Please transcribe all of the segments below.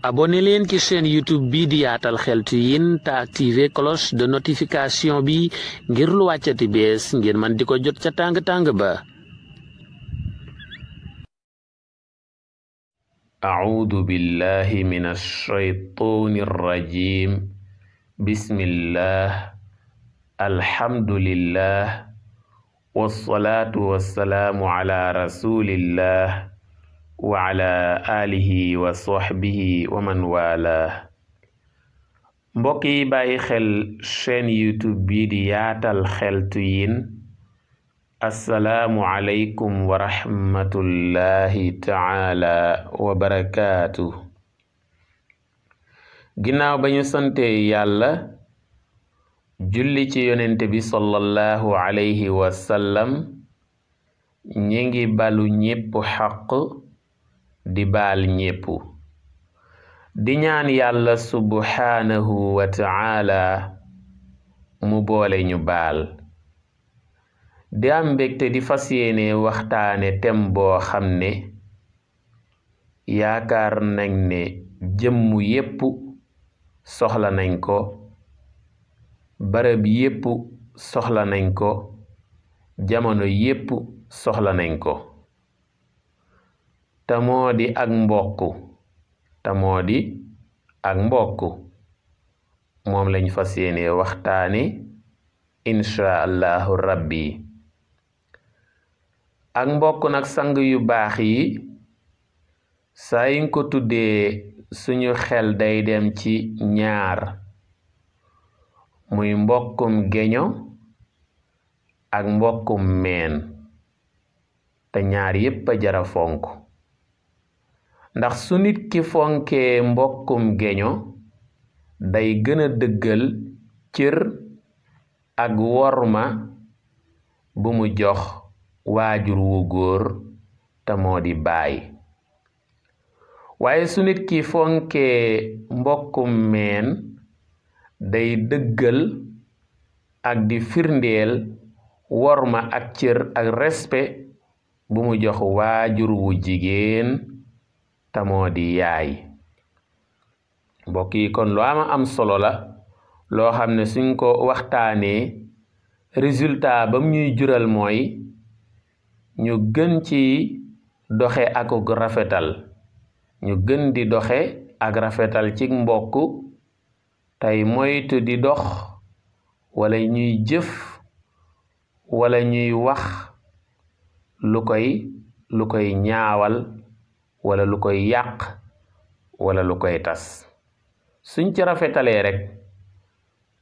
abonné leen ci chaîne YouTube bi di Yaatal Xeltu Yin te activé cloche de notification bi ngir lu wàccati bees ngir man di ko jot ca tàng-tàng ba. A'uudu billahi minash shaytaanir rajiim. Bismillah, alhamdulillah, wassalaatu wassalaamu ala rasulillah wa ala alihi wa sahbihi wa man wala. mbokk yi bàyyi xel chaîne YouTube bi di Yaatal Xeltu Yin, assalaamu aleykum wa rahmatullahi taala wa barakaatu. ginnaaw ba ñu sante yàlla julli ci yonente bi sallallahu alayhi wa sallam, ñi ngi balu ñépp xaq di baal ñépp, di ñaan yàlla subhaanahu wa ta'ala mu boole ñu baal. di am mbégte di fas yéene waxtaane tem boo xam ne yaakaar nañ ne jëmm yépp soxla nañ ko, barab yépp soxla nañ ko, jamono yépp soxla nañ ko, te moo di ak mbokk moom lañ fas yéene waxtaane insha allahu rabbi. ak mbokk nag sang yu baax yi saa yiñ ko tuddee suñu xel day dem ci ñaar, muy mbokkum geño ak mbokkum meen, te ñaar yépp a jara fonk. ndax su nit ki fonkee mbokkum geño day gën a dëggal cër ak worma bu mu jox waajur wu góor te moo di baay. waaye su nit ki fonkee mbokkum meen day dëggal ak di firndeel worma ak cër ak respect bu mu jox waajur wu jigéen te moo di yaay. mbokk yi kon lu am solo la loo xam ne suñ ko waxtaanee résultat bam ñuy jural mooy ñu gën ci doxe ak rafetal, ñu gën di doxe ak rafetal ci mbokk, tey moytu di dox wala ñuy jëf wala ñuy wax lu koy ñaawal wala lu koy yàq wala lu koy tas. suñ ci rafetalee rek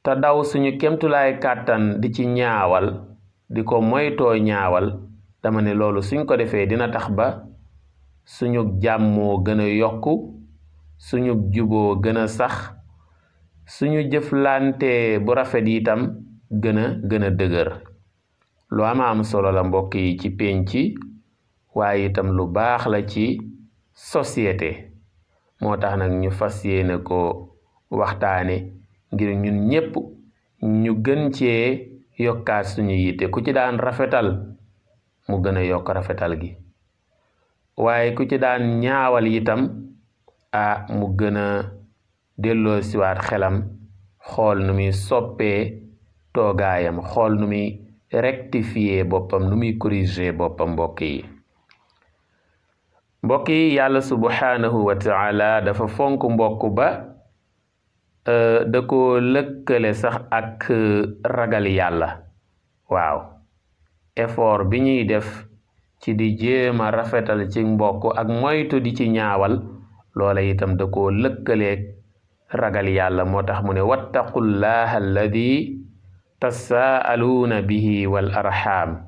te daw suñu kemtulaay kàttan di ci ñaawal, di ko moytoo ñaawal, dama ne loolu suñ ko defee dina tax ba suñu jàmmoo gën a yokku, suñu juboo gën a sax, suñu jëflante bu rafet itam gën a dëgër. lu am solo la mbokk yi ci penc, waaye itam lu baax la ci société. moo tax nag ñu fas yéene ko waxtaane ngir ñun ñépp ñu gën cee yokkaat suñu yitte. ku ci daan rafetal mu gën a yokk rafetal gi, waaye ku ci daan ñaawal itam mu gën a delloo siwaat xelam, xool nu muy soppee toogaayam, xool nu muy rectifier boppam, nu muy corriger boppam. mbokk yi yàlla subhanahu wa ta'ala dafa fonk mbokk ba da ko lëkkale sax ak ragal yàlla. waaw, effort bi ñuy def ci di jéema rafetal ci mbokk ak moytu di ci ñaawal, loola itam da ko lëkkaleeg ragal yàlla. moo tax mu ne wattaqullaha alladi tasaaluuna bihi wal arham,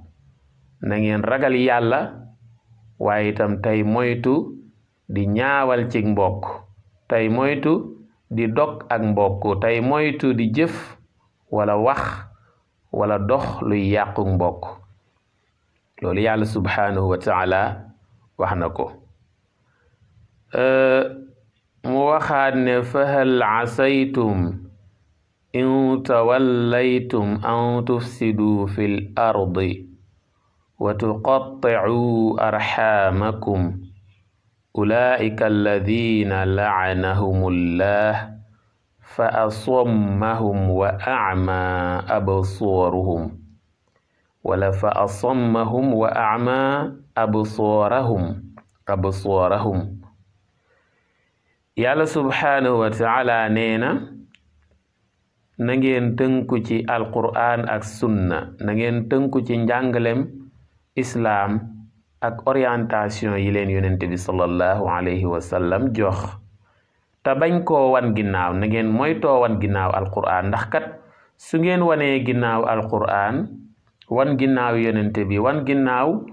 na ngeen ragal yàlla waaye itam tey moytu di ñaawal ci mbokk, tey moytu di dog ak mbokk, tey moytu di jëf wala wax wala dox luy yàqu mbokk. loolu yàlla subhanahu wa ta'ala wax na ko. mu waxaat ne fahal asaytum in tawallaytum an tufsidu fil ardi wa tuqatti'u arhamakum ulaika alladina laanahumullah fa asammahum wa a'ma absaaruhum wala fa asammahum wa a'ma absaarahum yàlla subhaanahu wa taala nee na ngeen tënku ci alqur'an ak sunna na ngeen tënku ci njàngalem islaam ak orientation yi leen yonent bi sallallahu alayhi wa sallam jox te bañ koo wan ginnaaw na ngeen moytoo wan ginnaaw alqur'an ndax kat su ngeen wanee ginnaaw alqur'an wan ginnaaw yonent bi wan ginnaaw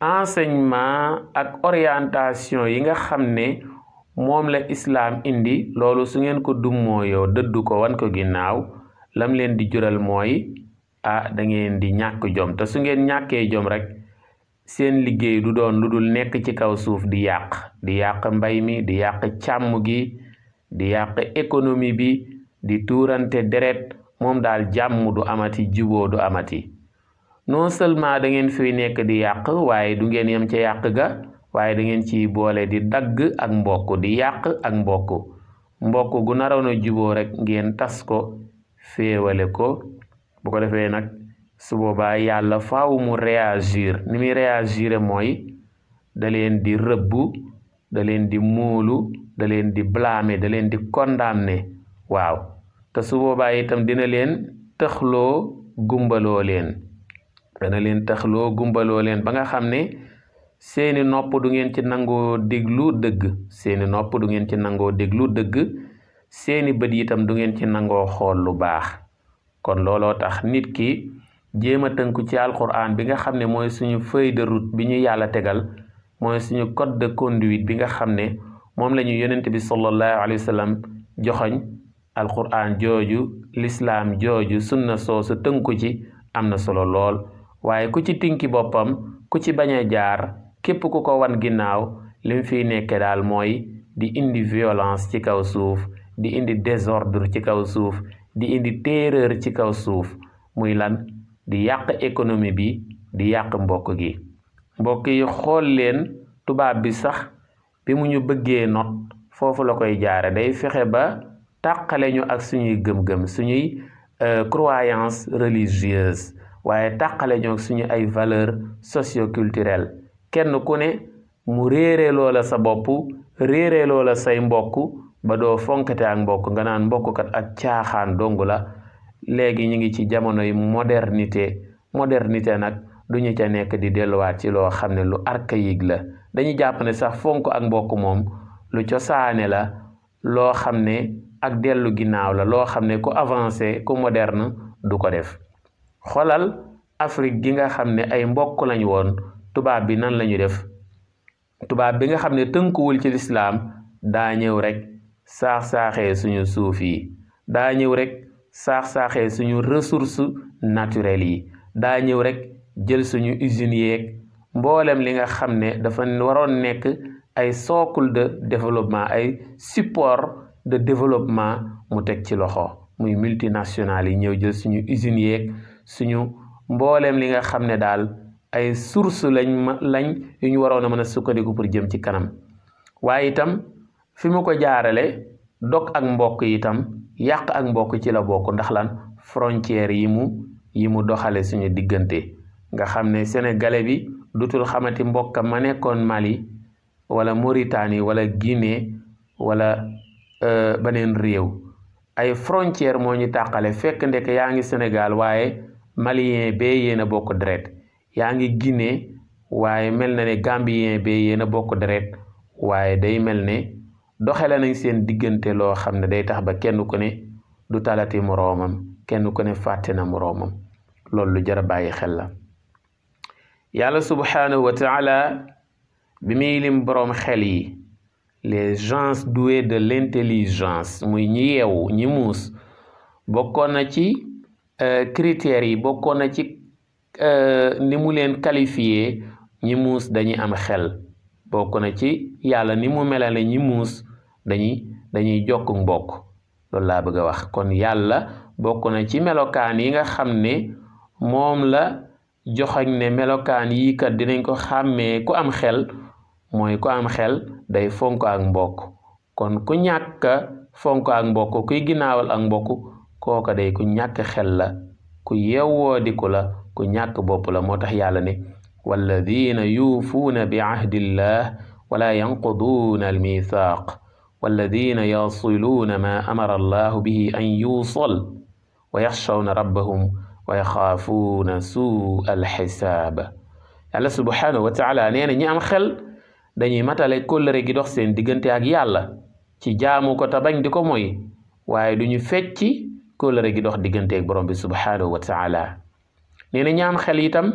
enseignement ak orientation yi nga xam ne moom la islaam indi loolu su ngeen ko dummooyoo dëddu ko wan ko ginnaaw lam leen di jural mooy da ngeen di ñàkk jom te su ngeen ñàkkee jom rek seen liggéey du doon lu dul nekk ci kaw suuf di yàq mbay mi di yàq càmm gi di yàq économie bi di tuurante deret moom daal jàmm du amati juboo du amati non seulement da ngeen fiy nekk di yàq waaye du ngeen yem ca yàq ga waaye da ngeen ci boole di dagg ak mbokk di yàq ak mbokk gu naroon a juboo rek ngeen tas ko féewale ko bu ko defee nag su boobaa yàlla faaw mu réagir ni muy réagir mooy da leen di rëbbu da leen di muulu da leen di blâmer da leen di condamner waaw te su boobaa itam dina leen tëxloo gumbaloo leen ba nga xam ne seeni nopp du ngeen ci nangoo déglu dëgg seeni bët itam du ngeen ci nangoo xool lu baax kon looloo tax nit ki jéem a tënku ci alquran bi nga xam ne mooy suñu feuille de route bi ñu yàlla tegal mooy suñu code de conduite bi nga xam ne moom la ñu yonent bi sallallahu alayhi wa sallam joxoñ alquran jooju lislaam jooju sunna soosu tënku ci am na solo lool waaye ku ci tinki boppam ku ci bañ a jaar képp ku ko wan ginnaaw lim fiy nekke daal mooy di indi violence ci kaw suuf di indi désordre ci kaw suuf di indi terreur ci kaw suuf muy lan di yàq économie bi di yàq mbokk gi mbokk yi xool leen tubaab bi sax bi mu ñu bëggee not foofu la koy jaare day fexe ba tàqale ñu ak suñuy gëm-gëm suñuy croyance religieuse waaye tàqale ñu ak suñu ay valeur socio-culturelle kenn ku ne mu réere loola sa bopp réere loola say mbokk ba doo fonkate ak mbokk nga naan mbokkat ak caaxaan dong la léegi ñu ngi ci jamonoy modernité nag duñu ca nekk di delluwaat ci loo xam ne lu archaïque la dañuy jàpp ne sax fonk ak mbokk moom lu cosaane la loo xam ne ak dellu ginnaaw la loo xam ne ku avancé ku moderne du ko def xoolal Afrique gi nga xam ne ay mbokk lañ woon tubaab bi nan lañu def tubaab bi nga xam ne tënkuwul ci lislaam daa ñëw rek saax-saaxee suñu suuf yi daa ñëw rek saax-saaxee suñu ressources naturelles yi daa ñëw rek jël suñu usines yeeg mboolem li nga xam ne dafa waroon nekk ay socle de développement ay support de développement mu teg ci loxo muy multinationales yi ñëw jël suñu usines yeeg suñu mboolem li nga xam ne daal ay source lañ yu ñu waroon a mën a sukkandiku pour jëm ci kanam waaye itam fi mu ko jaarale dog ak mbokk itam yàq ak mbokk ci la bokk ndax lan frontière yi mu doxale suñu diggante nga xam ne sénégalais bi dutul xamati mbokkam ma nekkoon Mali wala Mauritanie wala Guinée wala beneen réew ay frontière moo ñu tàqale fekk ndek yaa ngi Sénégal waaye malien bee yéen a bokk deret yaa ngi Guinée waaye mel na ne gambien bee yéen a bokk deret waaye day mel ne doxale nañ seen diggante loo xam ne day tax ba kenn ku ne du talati moroomam kenn ku ne fàtte na moroomam loolu lu jar a bàyyi xel la yàlla subhaanahu wa taala bi muy lim boroom xel yi les gens doués de l'intelligence muy ñi yeewu ñi muus bokkoon na ci critères yi bokkoon na ci ni mu leen qualifié ñi muus dañuy am xel bokk na ci yàlla ni mu melale ñi muus dañuy jokk mbokk loolu laa bëgg a wax kon yàlla bokk na ci melokaan yi nga xam ne moom la joxañ ne melokaan yii kat dinañ ko xàmmee ku am xel mooy ku am xel day fonk ak mbokk kon ku ñàkk fonk ak mbokk kuy ginnaawal ak mbokk kooka day ku ñàkk xel la ku yewwoo diku la ku ñàkk bopp la moo tax yàlla ne walladina yuufuuna bi ahdillah wala yanquduuna almithaq walladina yasiluuna ma amara allahu bihi an yuusal wa yaxshawna rabbahum wa yaxaafuuna suu alxisaab yàlla subhanahu wa taala nee na ñi am xel dañuy matale kóllëre gi dox seen diggante ak yàlla ci jaamu ko te bañ di ko mooy waaye duñu fecci kóllëre gi dox diggante ak borom bi subhanahu wa taala nee na ñi am xel itam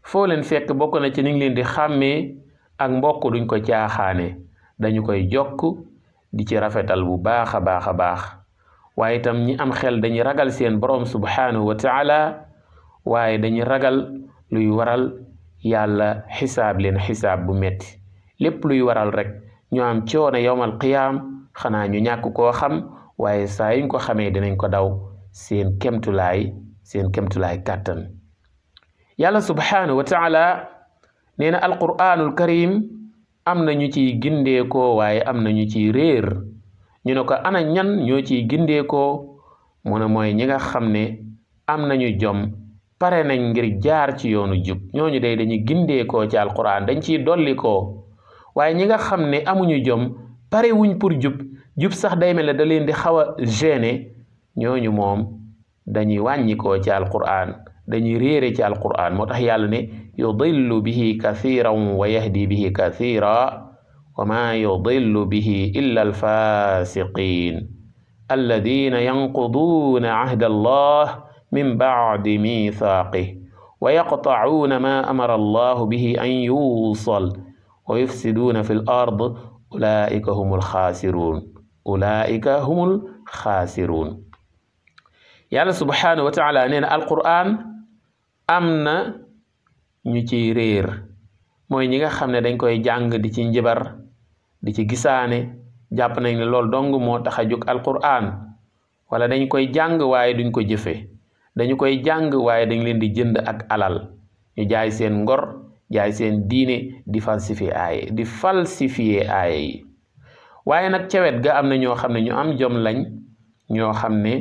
foo leen fekk bokk na ci ni ngi leen di xàmmee ak mbokk duñ ko caaxaane dañu koy jokk di ci rafetal bu baax a baax a baax waaye itam ñi am xel dañuy ragal seen borom subhanahu wa taala waaye dañuy ragal luy waral yàlla xisaab leen xisaab bu metti lépp luy waral rek ñu am coono yowmal qiyaam xanaa ñu ñàkk koo xam waaye saa yuñ ko xamee dinañ ko daw seen kemtulaay kàttan yàlla subhanahu wa taala nee na alquraanul karim am na ñu ciy gindeekoo waaye am na ñu ciy réer ñu ne ko ana ñan ñoo ciy gindeekoo mu ne mooy ñi nga xam ne am nañu jom pare nañ ngir jaar ci yoonu jub ñooñu day dañuy gindeekoo ci alquraan dañ ciy dollikoo waaye ñi nga xam ne amuñu jom pare wuñ pour jub sax day mel ne da leen di xaw a gêné ñooñu moom dañuy wàññikoo ci alquraan dañuy réere ci alquraan moo tax yàlla ne yudillu bihi kathiran wa yahdi bihi kathira wa ma yudillu bihi illa alfasiqin alladina yanquduuna ahda allah min bacdi mithaqih wa yaqtacuuna ma amara allahu bihi an yuusal wa yufsiduuna fi l ard ulaika humul xaasiruun yàlla subhanahu wa taala nee na alqur'an am na ñu ciy réer mooy ñi nga xam ne dañ koy jàng di ci njibar di ci gisaane jàpp nañ ne loolu dong moo tax a jóg alqur'an wala dañ koy jàng waaye duñ ko jëfe dañu koy jàng waaye dañ leen di jënd ak alal ñu jaay seen ngor jaay seen diine di falsifier aaye yi waaye nag ca wet ga am na ñoo xam ne ñu am jom lañ ñoo xam ne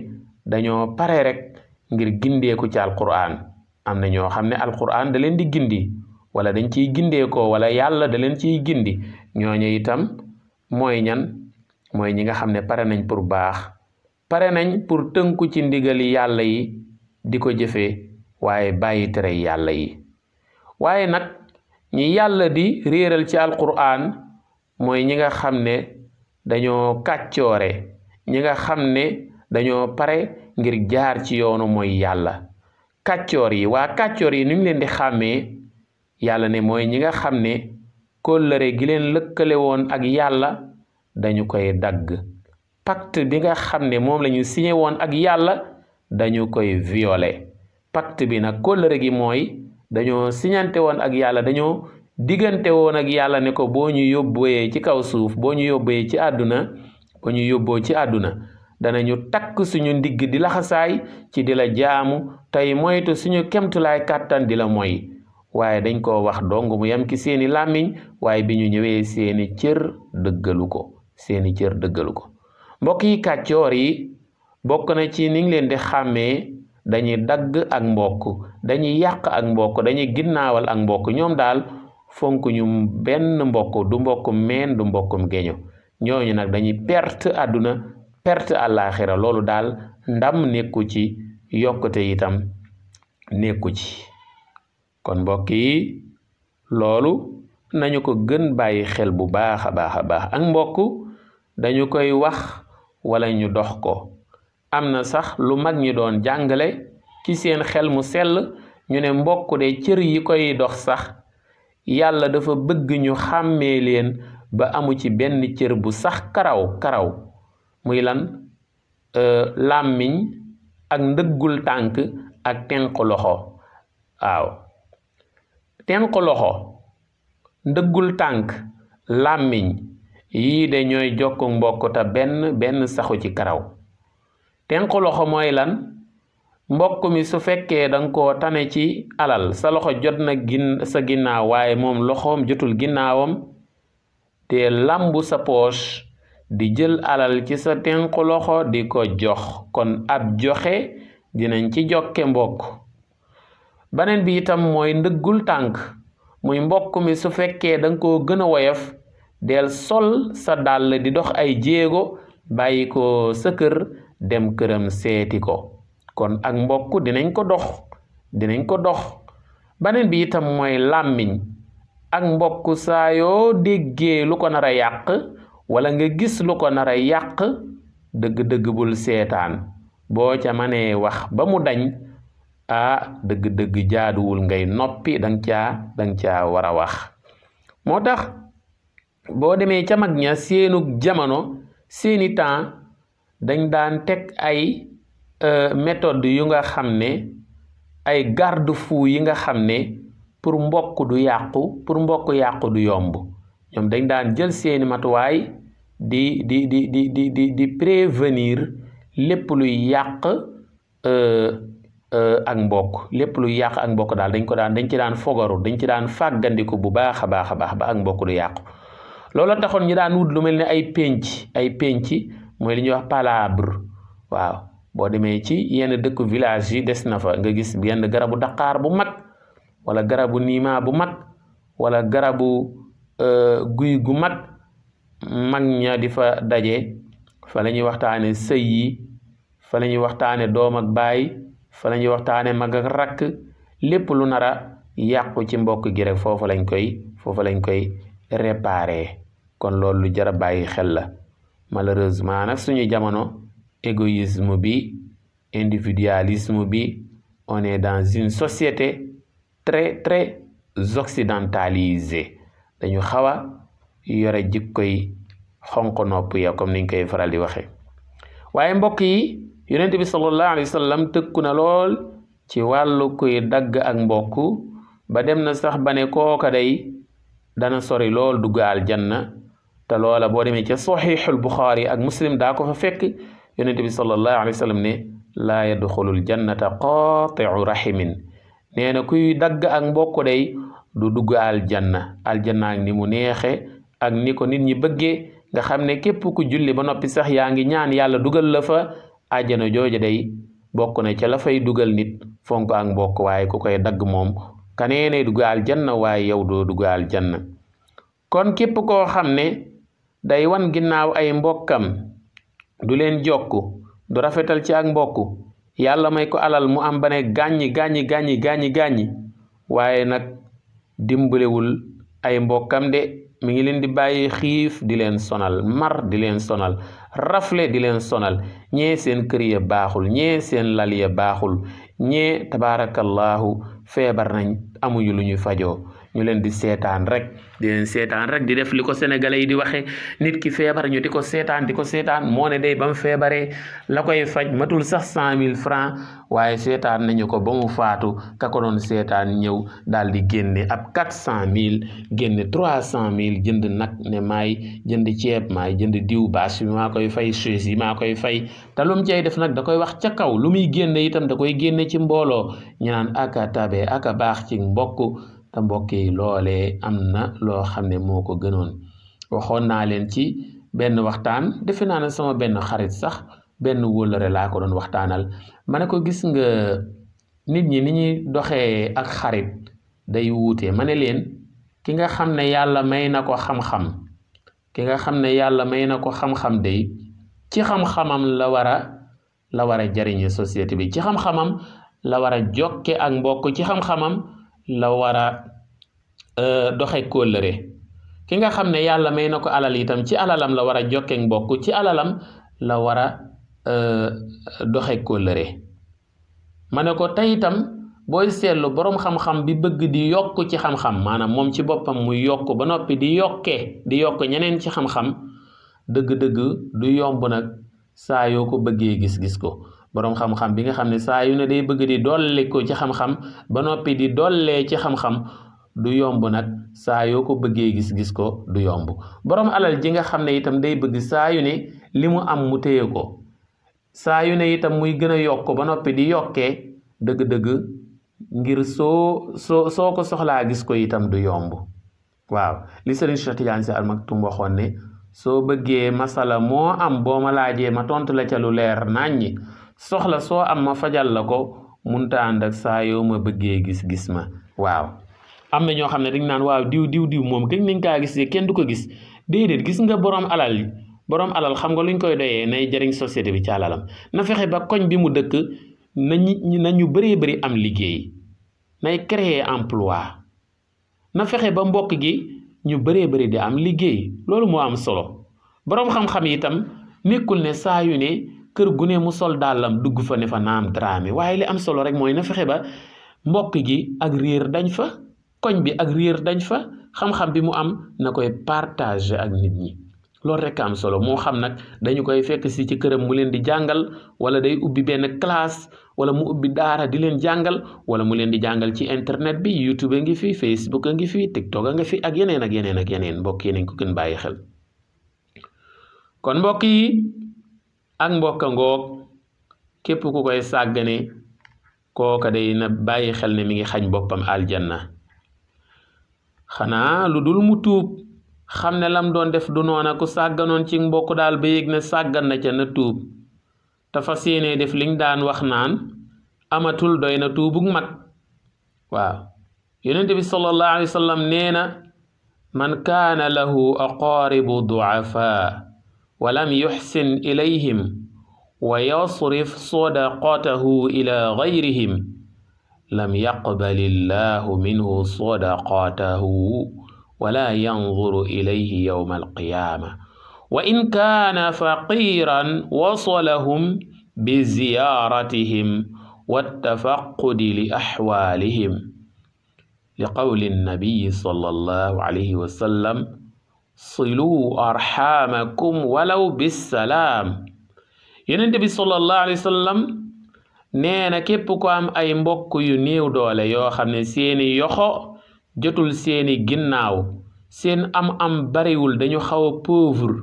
dañoo pare rek ngir gindeeku ci alqur'an am na ñoo xam ne alqur'an da leen di gindi wala dañ ciy gindeekoo wala yàlla da leen ciy gindi ñooñu itam mooy ñan mooy ñi nga xam ne pare nañ pour baax pare nañ pour tënku ci ndigali yàlla yi di ko jëfee waaye bàyyi tere yàlla yi waaye nag ñi yàlla di réeral ci alqur'an mooy ñi nga xam ne dañoo kàccoore ñi nga xam ne dañoo pare ngir jaar ci yoonu mooy yàlla kàccoor yi waa kàccoor yi nuñ leen di xàmmee yàlla ne mooy ñi nga xam ne kóllëre gi leen lëkkale woon ak yàlla dañu koy dagg pacte bi nga xam ne moom la ñu signé woon ak yàlla dañu koy violer pacte bi nag kóllëre gi mooy dañoo siñante woon ak yàlla dañoo diggante woon ak yàlla ne ko boo ñu yóbbee ci kaw suuf boo ñu yóbbee ci àdduna boo ñu yóbboo ci àdduna danañu takk suñu ndigg di laxasaay ci di la jaamu tey moytu suñu kemtulaay kàttan di la moy waaye dañ koo wax dong mu yem ki seeni làmmiñ waaye bi ñu ñëwee seeni cër dëggalu ko mbokk yi kàccoor yi bokk na ci ni ngi leen di xàmmee dañuy dagg ak mbokk dañuy yàq ak mbokk dañuy ginnaawal ak mbokk ñoom daal fonk ñu benn mbokk du mbokkum meen du mbokkum geño ñooñu nag dañuy perte àdduna perte àllaaxira loolu daal ndam nekku ci yokkute itam nekku ci kon mbokk yi loolu nañu ko gën bàyyi xel bu baax a baax a baax ak mbokk dañu koy wax wala ñu dox ko am na sax lu mag ñi doon jàngale ci seen xel mu sell ñu ne mbokk de cër yi koy dox sax yàlla dafa bëgg ñu xàmmee leen ba amu ci benn cër bu sax karaw muy lan làmmiñ ak ndëggul tànk ak tenq loxo waaw tenq loxo ndëggul tànk làmmiñ yii de ñooy jokk mbokk te benn saxu ci karaw tenq loxo mooy lan mbokk mi su fekkee danga koo tane ci alal sa loxo jot na sa ginnaaw waaye moom loxoom jotul ginnaawam te lambu sa poche di jël alal ci sa tenku loxo di ko jox kon ab joxe dinañ ci jokke mbokk. beneen bi itam mooy ndëggul tànk muy mbokk mi su fekkee danga koo gën a woyof del sol sa dàll di dox ay jéego bàyyi ko sa kër dem këram seeti ko kon ak mbokk dinañ ko dox beneen bi itam mooy làmmiñ ak mbokk saa yoo déggee lu ko nar a yàq wala nga gis lu ko nar a yàq dëgg-dëgg bul seetaan boo ca manee wax ba mu dañ dëgg-dëgg jaaduwul ngay noppi danga caa war a wax. moo tax boo demee ca mag ña seenug jamono seeni temps dañ daan teg ay méthode yu nga xam ne ay garde-fou yi nga xam ne pour mbokk du yàqu du yomb ñoom dañ daan jël seeni matuwaay di prévenir lépp luy yàq ak mbokk daal dañ ci daan fogaru dañ ci daan fàggandiku bu baax a baax ba ak mbokk du yàqu. loolu taxoon ñu daan wut lu mel ne ay penc mooy li ñuy wax palabre. waaw boo demee ci yenn dëkku village yi des na fa nga gis yenn garabu daqaar bu mag wala garabu niima bu mag wala garabu guy gu mag ña di fa daje fa la ñuy waxtaane sëy yi fa la ñuy waxtaane doom ak baay fa la ñuy waxtaane mag ak rakk lépp lu nar a yàqu ci mbokk gi rek foofu lañ koy réparer kon loolu lu jar a bàyyi xel la. malheureusement nag suñu jamono égoïsme bi individualisme bi on est dans une société très très occidentalisée dañu xaw a yore jikkoy xonq nopp ya comme niñ koy faral di waxe waaye mbokk yi yonent bi sallallahu alayhi wa sallam tëkku na lool ci wàllu kuy dagg ak mbokk ba dem na sax ba ne kooka day dana sori lool dugg aljanna te loola boo demee ca saxiixul Buxaari ak Muslim daa ko fa fekk yonent bi sallallahu alayhi wa sallam ne laa yadxulul jannata qaati'u rahimin nee na kuy dagg ak mbokk day du dugg aljanna ak ni mu neexe ak ni ko nit ñi bëggee nga xam ne képp ku julli ba noppi sax yaa ngi ñaan yàlla dugal la fa àjjana jooja day bokk na ca la fay dugal nit fonk ak mbokk waaye ku koy dagg moom kanee ne dugg aljanna waaye yow doo dugg aljanna. kon képp koo xam ne day wan ginnaaw ay mbokkam du leen jokk du rafetal ci ak mbokk yàlla may ko alal mu am ba ne gàññi waaye nag dimbalewul ay mbokkam de mi ngi leen di bàyyi xiif di leen sonal mar di leen sonal rafle di leen sonal ñee seen kër ya baaxul ñee seen lal ya baaxul ñee tabaarakallahu feebar nañ amuñu lu ñuy fajoo ñu leen di seetaan rek di def li ko sénégalais yi di waxe nit ki feebar ñu di ko seetaan moo ne day ba mu feebaree la koy faj matul sax 100 000 francs waaye seetaan nañu ko ba mu faatu ka ko doon seetaan ñëw daal di génne ab 400 000 génne 300 000 jënd nag ne maay jënd ceeb maay jënd diw bâche bi maa koy fay chaise yi maa koy fay te lu mu cay def nag da koy wax ca kaw lu muy génne itam da koy génne ci mbooloo ñu naan aka tabe aka baax ci mbokk te mbokk yi loolee am na loo xam ne moo ko gënoon. waxoon naa leen ci benn waxtaan defe naa ne sama benn xarit sax benn wóllëre laa ko doon waxtaanal ma ne ko gis nga nit ñi ni ñuy doxee ak xarit day wuute ma ne leen ki nga xam ne yàlla may na ko xam-xam day ci xam-xamam la war a jariñe société bi ci xam-xamam la war a jokke ak mbokk ci xam-xamam la war a doxe kóllëre ki nga xam ne yàlla may na ko alal itam ci alalam la war a jokke ak mbokk ci alalam la war a doxe kóllëre ma ne ko tey itam booy seetlu boroom xam-xam bi bëgg di yokk ci xam-xam maanaam moom ci boppam muy yokk ba noppi di yokk ñeneen ci xam-xam dëgg-dëgg du yomb nag saa yoo ko bëggee gis ko boroom xam-xam bi nga xam ne saa yu ne day bëgg di dolli ko ci xam-xam ba noppi di dollee ci xam-xam du yomb nag saa yoo ko bëggee gis ko du yomb boroom alal ji nga xam ne itam day bëgg saa yu ne li mu am mu téye ko saa yu ne itam muy gën a yokk ba noppi di yokkee dëgg-dëgg ngir soo ko soxlaa gis ko itam du yomb waaw li Sëriñ Cheikh Tidiane Sy Al Maktoum waxoon ne soo bëggee masala moo am boo ma laajee ma tontu la ca lu leer naññi soxla soo am ma fajal la ko munta ànd ak saa yoo ma bëggee gis ma waaw am na ñoo xam ne dañ naan waaw diw moom gëj nañ kaa gis kenn du ko gis déedéet gis nga borom alal xam nga luñ koy doyee nay jëriñ société bi ci alalam na fexe ba koñ bi mu dëkk nañu bëree am liggéey nay créer emploi na fexe ba mbokk gi ñu bëree di am liggéey loolu moo am solo boroom xam-xam yi itam nekkul ne saa yu ne kër gu ne mu sol dàllam dugg fa ne fa naam Dramé waaye li am solo rek mooy na fexe ba mbokk gi ak réer dañ fa koñ bi ak réer dañ fa xam-xam bi mu am na koy partager ak nit ñi loolu rek am solo moo xam nag dañu koy fekk si ci këram mu leen di jàngal wala day ubbi benn classe wala mu ubbi daara di leen jàngal wala mu leen di jàngal ci internet bi YouTube a ngi fi Facebook a ngi fi TikTok a ngi fi ak yeneen mbokk yi nañ ko gën bàyyi xel kon mbokk yi ak mbokka ngoog képp ku koy sàggane kooka day na bàyyi xel ne mi ngi xañ boppam aljanna xanaa lu dul mu tuub xam ne lam doon def du noona ku sàgganoon ci mbokk daal ba yëg ne sàggan na ca na tuub te fas yéene def liñ daan wax naan amatul doy na tuubug mat waaw yonent bi sallallahu alayhi wa sallam nee na man kaana lahu aqaaribu du'afaa wa lam yuxsin ilayhim wa yasrif sadaqatahu ila gayrihim lam yaqbali llahu minhu sadaqatahu wala yanzuru ilayhi yawma alqiyaama wa in kaana faqiran wasalahum bi ziyaaratihim wattafaqudi li axwaalihim li qawli nnabiyi sallallahu alayhi wa sallam siluu arxaamakum walaw bissalaam yonent bi sallallahu alayhi wa sallam nee na képp ko am ay mbokk yu néew doole yoo xam ne seeni yoxo jotul seeni ginnaaw seen am bariwul dañu xaw a pauvre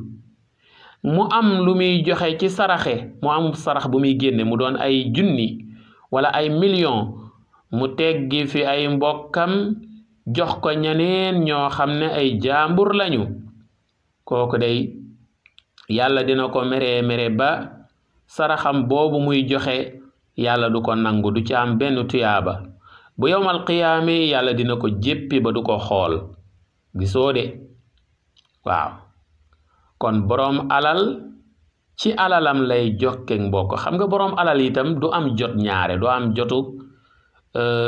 mu am lu muy joxe ci saraxe mu am sarax bu muy génne mu doon ay junni wala ay million mu teggi fi ay mbokkam jox ko ñeneen ñoo xam ne ay jaambur lañu kooku day yàlla dina ko mere ba saraxam boobu muy joxe yàlla du ko nangu du ci am benn tuyaaba bu yowmal qiyaame yàlla dina ko jéppi ba du ko xool gisoo de waaw kon boroom alal ci alalam lay jokkek mbokk xam nga boroom alal itam du am jot ñaare du am jotu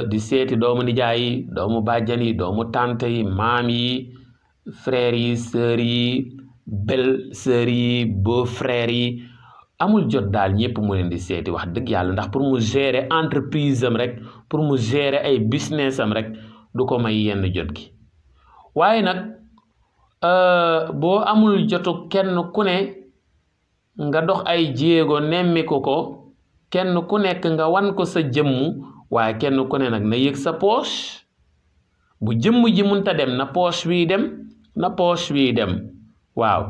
di seeti doomu nijaay yi doomu bàjjan yi doomu tante yi maam yi frères yi sœurs yi belle-sœurs yi beau-frères yi amul jot daal ñëpp mu leen di seeti wax dëgg yàlla ndax pour mu gérer entreprise am rek pour mu gérer ay business am rek du ko may yenn jot gi waaye nag boo amul jotu kenn ku ne nga dox ay jéego nemmiku ko kenn ku nekk nga wan ko sa jëmm waaye kenn ku ne nag na yëg sa poche bu jëmm ji munta dem na poche bii dem waaw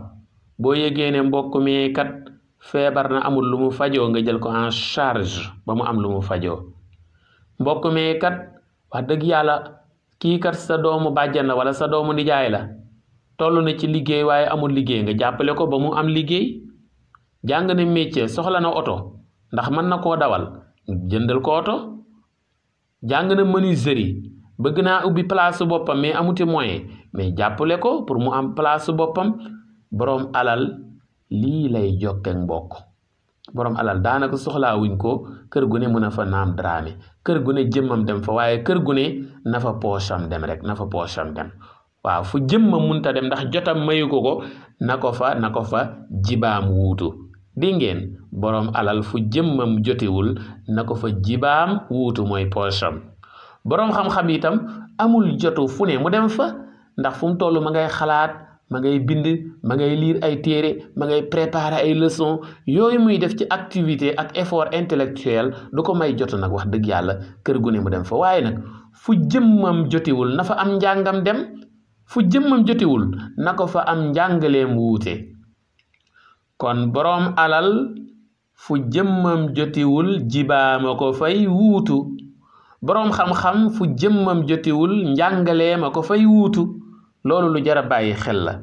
boo yëgee ne mbokk mi kat feebar na amul lu mu fajoo nga jël ko en charge ba mu am lu mu fajoo mbokk mi kat wax dëgg yàlla kii kat sa doomu bàjjan la wala sa doomu nijaay la toll na ci liggéey waaye amul liggéey nga jàppale ko ba mu am liggéey jàng na métier soxla na oto ndax mën na koo dawal jëndal ko oto jàng na menuiserie bëgg naa ubbi place boppam mais amuti moyen mais jàppale ko pour mu am place boppam boroom alal lii lay jokkek mbokk boroom alal daanaka soxlaa wuñ ko kër gu ne mën a fa naam Dramé kër gu ne jëmmam dem fa waaye kër gu ne na fa poosam dem rek na fa poosam dem waaw fu jëmmam munta dem ndax jotam mayu ko na ko fa jibaam wuutu di ngeen boroom alal fu jëmmam jotewul na ko fa jibaam wuutu mooy poosam boroom xam-xam itam amul jotu fu ne mu dem fa ndax fu mu toll ma ngay xalaat ma ngay bind ma ngay lire ay téere ma ngay préparer ay leçons yooyu muy def ci activité ak effort intellectuel du ko may jotu nag wax dëgg yàlla kër gu ne mu dem fa waaye nag fu jëmmam jotiwul na fa am njàngam dem fu jëmmam jotiwul na ko fa am njàngaleem wuute kon boroom alal fu jëmmam jotiwul jibaama ko fay wuutu boroom xam-xam fu jëmmam jotiwul njàngaleema ko fay wuutu loolu lu jara bàyyi xel la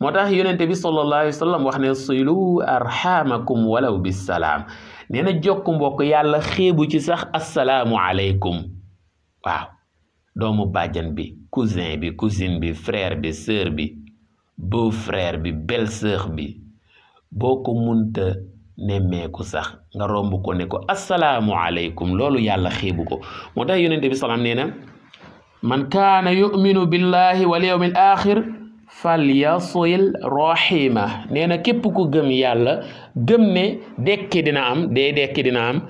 moo tax yonente bi sallallahu alayhi wa sallam wax ne silu arhamakum walaw bisalaam nee na jokk mbokk yàlla xeebu ci sax assalaamu aleykum waaw doomu bàjjan bi cousin bi cousine bi frère bi sœur bi beau frère bi belle sœur bi boo ko munta nemmeeku sax nga romb ko ne ko assalaamu aleykum loolu yàlla xeebu ko moo tax yonente bi salaam nee na man kaana yuminu billahi wal yawmil axir falyasil rahima nee na képp ku gëm yàlla gëm ne dekki dina am dekki dina am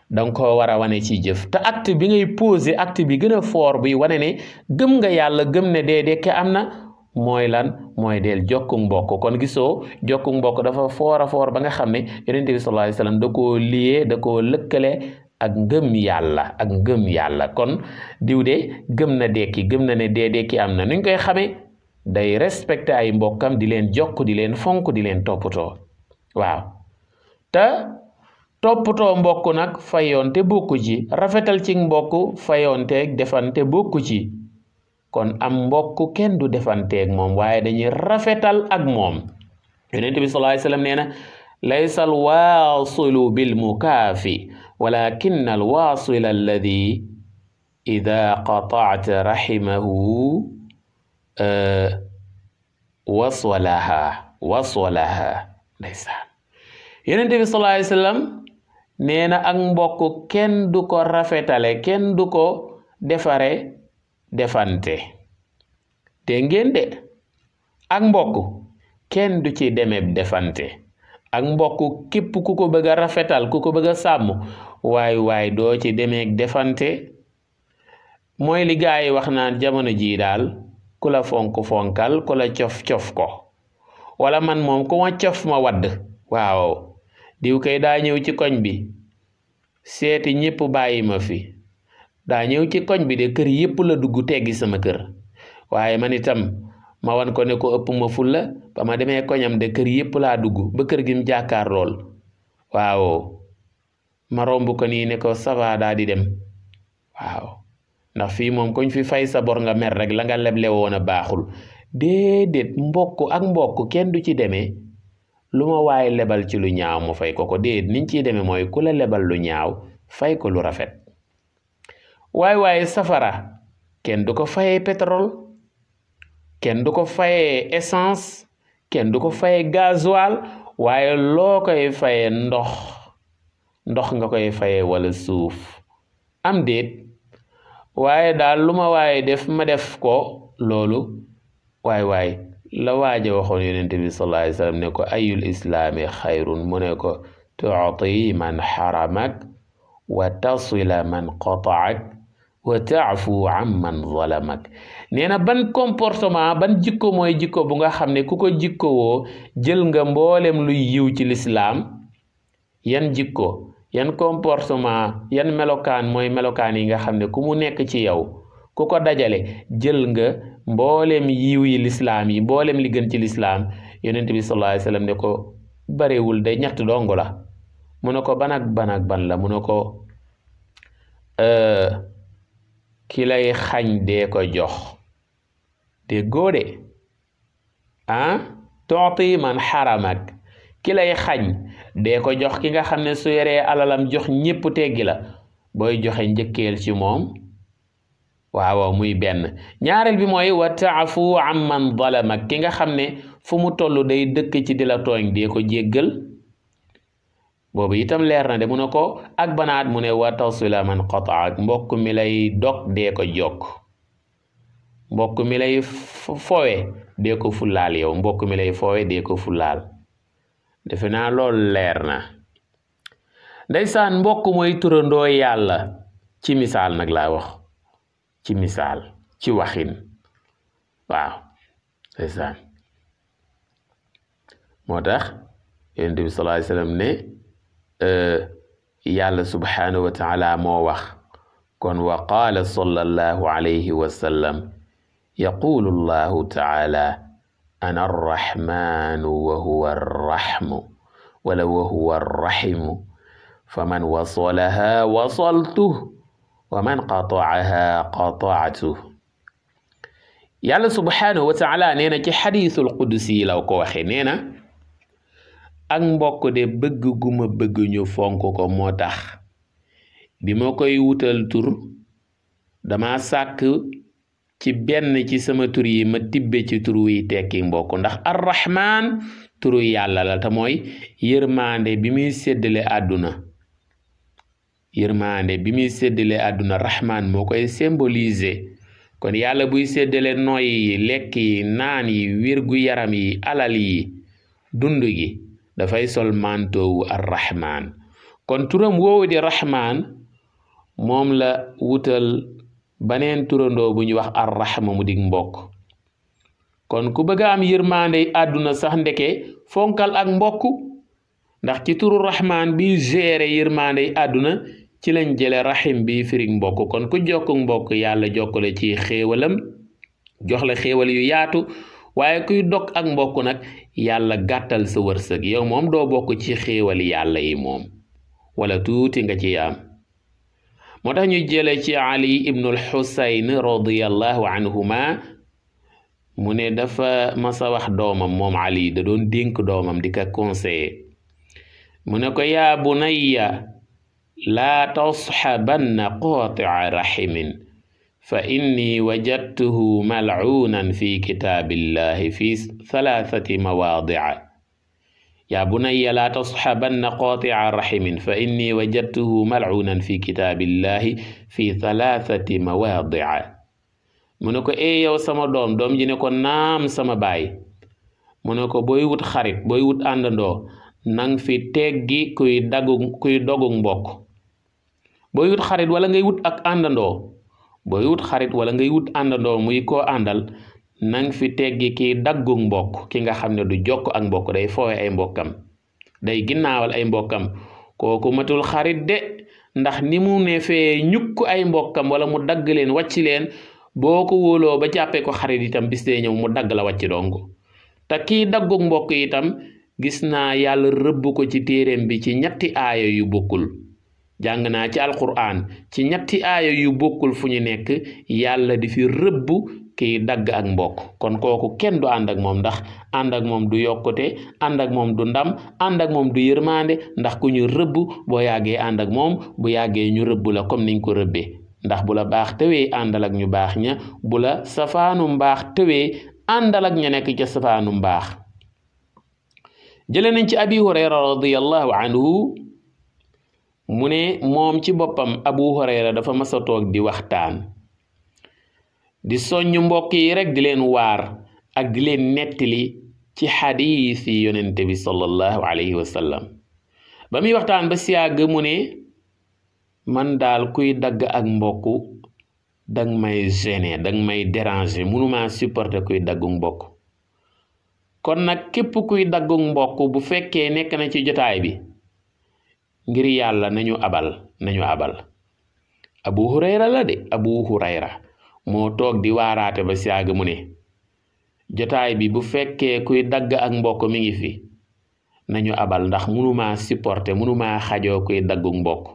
danga ko war a wane ci jëf te acte bi ngay posé acte bi gën a fort bi wane ne gëm nga yàlla gëm ne dekki am na mooy lan mooy del jokku mbokk kon gisoo jokku mbokk dafa foor a foor ba nga xam ne yonent bi sallallahu alayhi wasallam da koo liyee da koo lëkkale ak ngëm yàlla kon diw de gëm na dekki gëm na ne dekki am na nuñ koy xamee day respecté ay mbokkam di leen jokk di leen fonk di leen toppatoo waaw te toppatoo mbokk nag fayoonte bokku ci rafetal ci mbokk fayoonteeg defante bokku ci kon am mbokk kenn du defanteeg moom waaye dañuy rafetal ak moom yonent bi sallallahu alayhi wasallam nee na laysa alwaasilu bilmukaafi walakin alwaasila alladi ida qata'ta rahimahu waswalaha ndeysaan yonent bi sallallahu alayhi wasallam nee na ak mbokk kenn du ko rafetale kenn du ko defare defante te ngeen de ak mbokk kenn du ci demeb defante ak mbokk képp ku ko bëgg a rafetal ku ko bëgg a sàmm waay doo ci demeeg defante mooy li gaa yi wax naan jamono jii daal ku la fonk fonkal ku la cof ko wala man moom ku ma cof ma wadd waaw diw kay daa ñëw ci koñ bi seeti ñépp bàyyi ma fi daa ñëw ci koñ bi de kër yépp la dugg teggi sama kër waaye man itam ma wan ko ne ko ëpp ma fulla ba ma demee koñam de kër yépp laa dugg ba kër gi mu jàkkaar lool waaw ma romb ko nii ne ko sava daa di dem waaw ndax fii moom kuñ fi fay sa bor nga mer rek la nga leble woon a baaxul déedéet mbokk ak mbokk kenn du ci demee lu ma waaye lebal ci lu ñaaw mu fay ko déedéet niñ ciy demee mooy ku la lebal lu ñaaw fay ko lu rafet waaye safara kenn du ko fayee pétrole kenn du ko fayee essence kenn du ko fayee gasoil waaye loo koy fayee ndox nga koy fayee wala suuf am déet waaye daal lu ma waaye def ma def ko loolu waay la waaja waxoon yonent bi sallallahu alayhi wasallam ne ko ayul islaami xayrun mu ne ko tu'ti man xaramak wa tasila man qata'ak wa ta'fu amman zalamak nee na ban comportement ban jikko mooy jikko bu nga xam ne ku ko jikko woo jël nga mboolem luy yiw ci lislaam yan jikko yan comportement yan melokaan mooy melokaan yi nga xam ne ku mu nekk ci yow ku ko dajale jël nga mboolem yiw yi lislaam yi mboolem li gën ci lislaam yonent bi sallallahu alayhi wasallam ne ko barewul day ñett dong la mu ne ko ban ak ban la mu ne ko ki lay xañ dee ko jox de góode tuuti man xaramak ki lay xañ dee ko jox ki nga xam ne su yoree alalam jox ñépp teggi la booy joxe njëkkeel ci moom waaw muy benn ñaareel bi mooy wa taafu amman zalamak ki nga xam ne fu mu toll day dëkk ci di la tooñ dee ko jéggal boobu itam leer na de mu ne ko ak banaat mu ne wa tasila man qataak mbokk mi lay dog dee ko jokk mbokk mi lay fowe dee ko fulaal yow mbokk mi lay fowe dee ko fulaal defe naa loolu leer na ndeysaan mbokk mooy turandoo yàlla ci misaal nag laa wax ci misaal ci waxin waaw ndeysaan moo tax yonent bi sallallahu alayhi wasallam ne yàlla subhanahu wa taala moo wax kon wa qaala sallallahu alayhi wa sallam yaqulu allahu taala ana arrahmanu wa huwa arrahmu wala wa huwa arrahimu faman wasalaha wasaltuh wa man qata'aha qata'tuh yàlla subhanahu wa taala nee na ci xadiisul qudsi law ko waxe nee na ak mbokk de bëgg gu ma bëgg ñu fonk ko moo tax bi ma koy wutal tur dama sàkk ci benn ci sama tur yi ma tibbe ci tur yi tekki mbokk ndax arrahman turu yàlla la te mooy yërmande bi muy séddale àdduna yërmande bi muy séddale àdduna rahman moo koy symboliser kon yàlla buy séddale noy yi lekk yi naan yi wérgu yaram yi alal yi dund gi dafay sol mantoowu arrahman kon turam woowu di rahman moom la wutal baneen turandoo bu ñu wax arrahma mu dig mbokk kon ku bëgg am yërmande àdduna sax ndeke fonkal ak mbokk ndax ci turu rahman bi géré yërmande àdduna ci lañ jële rahim bi firig mbokk kon ku jokku mbokk yàlla jokkale ci xéewalam jox la xéewal yu yaatu waaye kuy dog ak mbokk nag yàlla gàttal sa wërsëg yow moom doo bokk ci xéewali yàlla yi moom wala tuuti nga ci am moo tax ñu jële ci ali ibnul xusayn radiyallahu anhuma mu ne dafa masa wax doomam moom ali da doon dénk doomam di ko conseiller mu ne ko yaa bunayya laa tasxabanna qaatia rahimin fa inni wajadtuhu malcuunan fi kitaabillahi fi thalathati mawaadica yaa bunayya laa tasxabanna qaatia rahimin fa inni wajadtuhu malcuunan fi kitaabillahi fi thalathati mawaadica mu ne ko yow sama doom ji ne ko naam sama baay mu ne ko booy wut xarit booy wut àndandoo nang fi teggi kuy dogu mbokk booy wut xarit wala ngay wut ak àndandoo booy wut xarit wala ngay wut àndandoo muy koo àndal nang fi teggi kiy daggu mbokk ki nga xam ne du jokk ak mbokk day foowe ay mbokkam day ginnaawal ay mbokkam kooku matul xarit de ndax ni mu ne fee ñukk ay mbokkam wala mu dagg leen wàcc leen boo ko wóoloo ba jàppee ko xarit itam bis dee ñëw mu dagg la wàcc dong te kii daggu mbokk itam gis naa yàlla rëbb ko ci téeréem bi ci ñetti aaya yu bokkul jàng naa ci alquran ci ñetti aaya yu bokkul fu ñu nekk yàlla di fi rëbb kiy dagg ak mbokk kon kooku kenn du ànd ak moom ndax ànd ak moom du yokkute ànd ak moom du ndam ànd ak moom du yërmande ndax ku ñu rëbb boo yàggee ànd ak moom bu yàggee ñu rëbb la comme niñ ko rëbbee ndax bu la baax tëwee àndal ak ñu baax ña bu la safaanu mbaax tëwee àndal ak ña nekk ca safaanu mbaax jële nañ ci abi hurayra radiyallahu anhu mu ne moom ci boppam abu hurayra dafa masa toog di waxtaan di soññ mbokk yi rek di leen waar ak di leen nettali ci xadiis yi yonente bi sallallahu alayhi wa sallam ba muy waxtaan ba siyaag mu ne man daal kuy dagg ak mbokk dang may gêner dang may déranger mënuma supporter kuy daggu mbokk kon nag képp kuy daggu mbokk bu fekkee nekk na ci jotaay bi ngir yàlla nañu abal abu hurayra la de abu hurayra moo toog di waaraate ba siyaag mu ne jotaay bi bu fekkee kuy dagg ak mbokk mi ngi fi nañu abal ndax mënuma supporter mënuma xajoo kuy daggu mbokk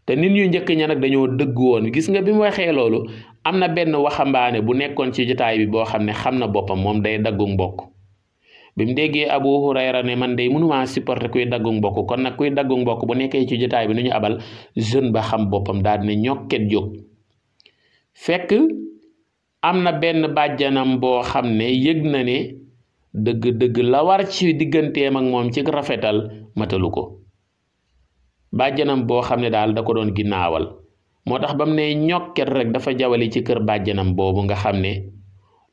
te nit ñu njëkk ña nag dañoo dëgg woon gis nga bi mu waxee loolu am na benn waxambaane bu nekkoon ci jotaay bi boo xam ne xam na boppam moom day daggu mbokk bi mu déggee abu hurayra ne man day mënuma supporter kuy daggu mbokk kon nag kuy daggu mbokk bu nekkee ci jotaay bi nu ñu abal jeune ba xam boppam daal di ne ñokket jóg fekk am na benn bàjjanam boo xam ne yëg na ne dëgg-dëgg la war ci digganteem ak moom ci rafetal matalu ko bàjjanam boo xam ne daal da ko doon ginnaawal moo tax ba mu ne ñokket rek dafa jawali ci kër bàjjanam boobu nga xam ne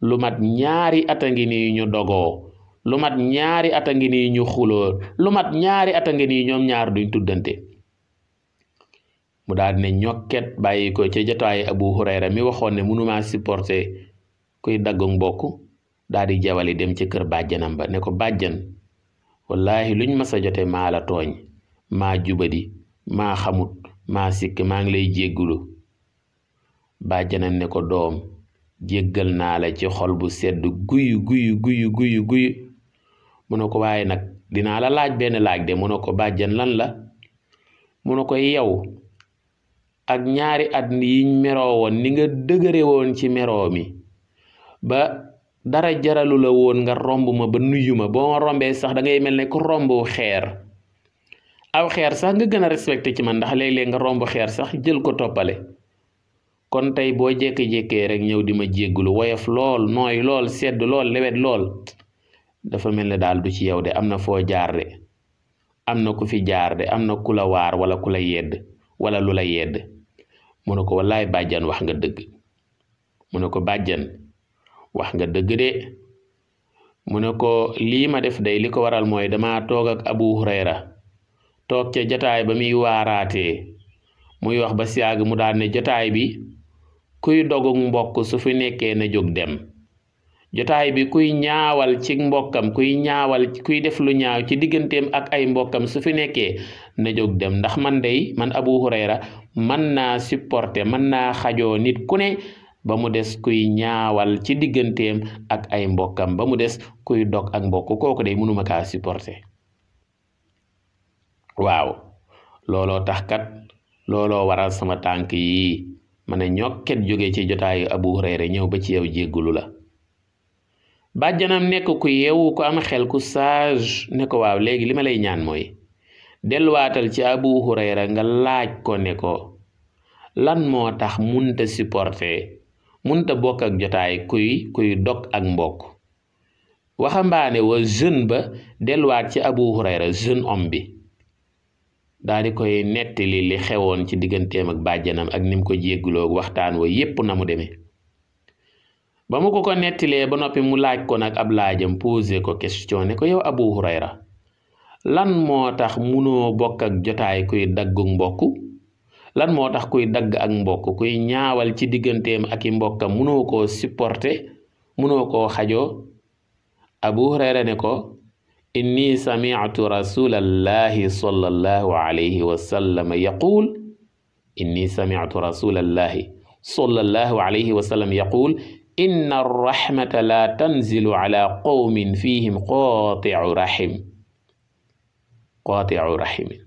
lu mat ñaari at a ngi nii ñu dogoo lu mat ñaari at a ngi nii ñu xuloo lu mat ñaari at a ngi nii ñoom ñaar duñ tuddante mu daal ne ñokket bàyyi ko ca jotaayu abu hurayra mi waxoon ne mënuma supporter kuy daggu mbokk daal di jawali dem ci kër bàjjanam ba ne ko bàjjan wallahi luñ mas a jote maa la tooñ maa jubadi maa xamut maa sikk maa ngi lay jéggulu bàjjanam ne ko doom jéggal naa la ci xol bu sedd guyu mu ne ko waaye nag dinaa la laaj benn laaj de mu ne ko bàjjan lan la mu ne ko yow ak ñaari at yiñ meroo woon ni nga dëgëre woon ci meroo mi ba dara jaralu la woon nga romb ma ba nuyu ma boo ma rombee sax da ngay mel ne ku romb xeer aw xeer sax nga gën a respecté ci man ndax léeg-léeg nga romb xeer sax jël ko toppale kon tey boo jékki-jékkee rek ñëw di ma jéggulu woyof lool nooy lool sedd lool lewet lool dafa mel ne daal du ci yow de am na foo jaar de am na ku fi jaar de am na ku la waar wala ku la yedd wala lu la yedd mu ne ko wallaay bàjjan wax nga dëgg mu ne ko bàjjan wax nga dëgg de mu ne ko lii ma def day li ko waral mooy dama toog ak Abu Hurayra toog ca jotaay ba muy waaraatee muy wax ba siyaag mu daal ne jotaay bi kuy dogug mbokk su fi nekkee na jóg dem jotaay bi kuy ñaawal ci mbokkam kuy def lu ñaaw ci digganteem ak ay mbokkam su fi nekkee na jóg dem ndax man Abu Hurayra man naa supporter man naa xajoo nit ku ne ba mu des kuy ñaawal ci digganteem ak ay mbokkam ba mu des kuy dog ak mbokk kooku day mënuma kaa supporter waaw looloo tax kat looloo waral sama tànk yi ma ne ñokket jóge ci jotaayu Abu Hurayra ñëw ba ci yow jéggulu la bàjjanam nekk ku yeewu ku am xel ku sage ne ko waaw léegi li ma lay ñaan mooy delluwaatal ci Abu Hurayra nga laaj ko ne ko lan moo tax munta supporter munta bokk ak jotaay kuy dog ak mbokk waxambaane wa jeune ba delluwaat ci Abu Hurayra jeune homme bi daal di koy nettali li xewoon ci digganteem ak bàjjanam ak nim ko jégguloo waxtaan wa yépp na mu demee ba mu ko nettilee ba noppi mu laaj ko nag ab laajam posé ko question ne ko yow Abu Hurayra lan moo tax munoo bokk ak jotaay kuy daggu mbokk lan moo tax kuy dagg ak mbokk kuy ñaawal ci digganteem ak i mbokkam munoo koo supporter munoo koo xajoo Abu Hurayra ne ko inni sami'tu rasulallahi sallallahu alayhi wa sallam yaqul inni sami'tu rasulallahi sallallahu alayhi wa sallam yaqul inna arrahmata la tanzilu ala qawmin fihim qati'u rahimin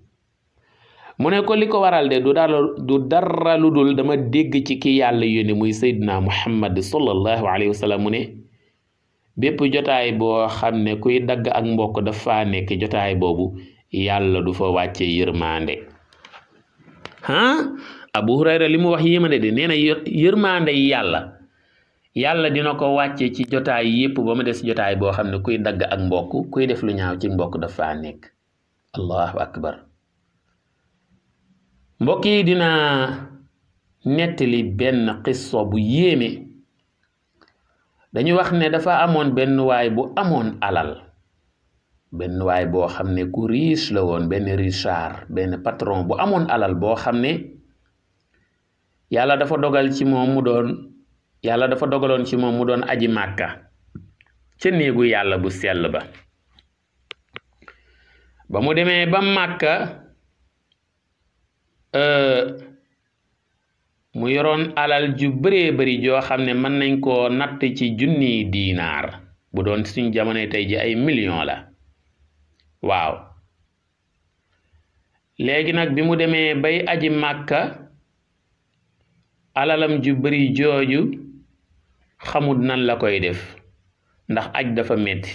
mu ne ko li ko waral de du dara lu dul dama dégg ci ki yàlla yónni muy Seydina Muhammad sallallahu alayhi wa sallam mu ne bépp jotaay boo xam ne kuy dagg ak mbokk dafa nekk jotaay boobu yàlla du fa wàcce yërmande Abu Hurayra li mu wax yéemande de nee na yërmande yi yàlla dina ko wàcce ci jotaay yépp ba mu des jotaay boo xam ne kuy dagg ak mbokk kuy def lu ñaaw ci mbokk dafa nekk allahu akbar mbokk yi dina nettali benn xisso bu yéeme dañu wax ne dafa amoon benn waay bu amoon alal benn waay boo xam ne ku riche la woon benn richard benn patron bu amoon alal boo xam ne yàlla dafa dogaloon ci moom mu doon aji màkka ca néegu yàlla bu sell ba mu demee ba màkka mu yoroon alal ju bëree bëri joo xam ne mën nañ koo natt ci junniy diinaar bu doon suñ jamono tey ji ay million la waaw léegi nag bi mu demee bay aji màkka alalam ju bëri jooju xamut nan la koy def ndax aj dafa metti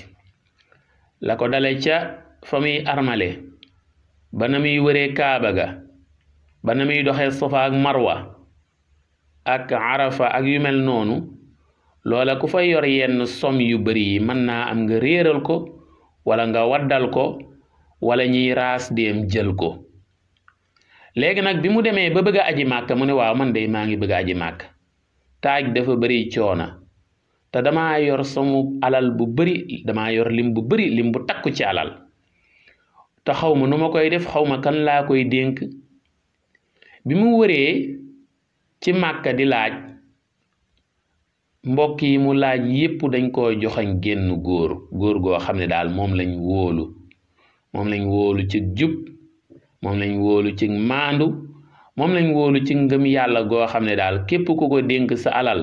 la ko dale ca fa muy armale ba na muy wëree kaaba ga ba na muy doxee Safa ak Marwa ak Arafa ak yu mel noonu loola ku fa yor yenn som yu bari yi mën naa am nga réeral ko wala nga waddal ko wala ñiy raas dem jël ko léegi nag bi mu demee ba bëgg a aji màkk mu ne waaw man de maa ngi bëgg a aji màkk taaj dafa bari coona te damaa yor somu alal bu bari damaa yor lim bu bari lim bu takku ci alal te xaw ma nu ma koy def xaw ma kan laa koy dénk bi mu wëree ci màkka di laaj mbokk yi mu laaj yépp dañ koo joxañ génn góor goo xam ne daal moom lañ wóolu ci jub moom lañ wóolu ci maandu moom lañ wóolu ci ngëm yàlla goo xam ne daal képp ku ko dénk sa alal